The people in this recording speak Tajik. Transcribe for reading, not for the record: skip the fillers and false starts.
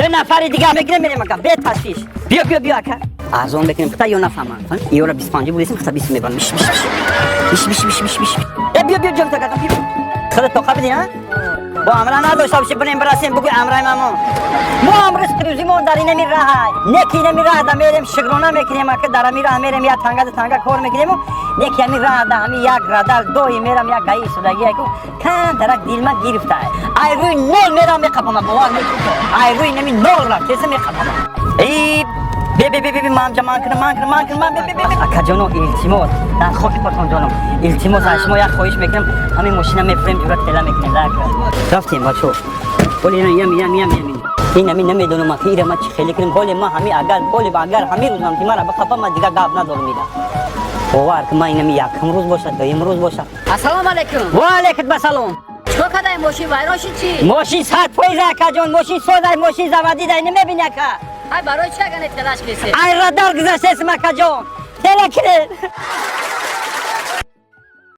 Нафари дига мегирем, мерем, ака, беташвиш. Биё, биё, биё, ака, арзон мекунем, хита ё нафаҳмам. Ёра 25 буресим, хита 20 мебарам. Биш, биш, биш, биш, биш, биш, биш. Э, биё, биё, ҷон, ака, биё. Худат тоқа бидӣ, а бо амра надошта боши, бирем, бирасем, бугӯй амрай мамо. Мо ҳам ризқи рӯзӣ мо дар инами раҳай, не ки инами раҳ да мерем, шукрона мекунем, ака. Дар ами раҳ мерем, як танга да танга кор мекунему, не ки ами раҳ да ҳами як радар дои мерам, як гаи истодагия ку кам дарак дилма гирифта. Ай рӯи нол мерам, меқапама, бовар мекунӣ? Ай рӯи нами нол рафтеса, меқапама. Эй, бе, бе, бе, бе, ман ҷа ман кунам, ман кунам, ман кунам, бе, бе, бе. Акаҷоно, илтимос, дар хоки потон ҷоном, илтимос, аз шумо як хоҳиш мекунам. Ҳамин мошина мефурем, ҷура тела мекунем. Дака рафтем, бачо. Ҳоли ина ям, ям, ям, ям, ин ҳамин намедонам, аки, ира ма чӣ хеле кунем. Ҳоле ма ҳами агар, ҳоле агар ҳамин рӯзам ки мара бихапа, ма дига гап надорам. Ира бовар ки, ман инами якум рӯз бошад, дуюм рӯз бошад. Ассалому алайкум. Ва алайкум ассалом. Чикор кадай, мошин вайрон шид, чӣ? Мошин 100%, акаҷон, мошин созай, мошин заводи дай, намебини, ака? Ай, барои чӣ агане телаш кесе? Ай радар гузаштесим, акаҷон, тела кирен.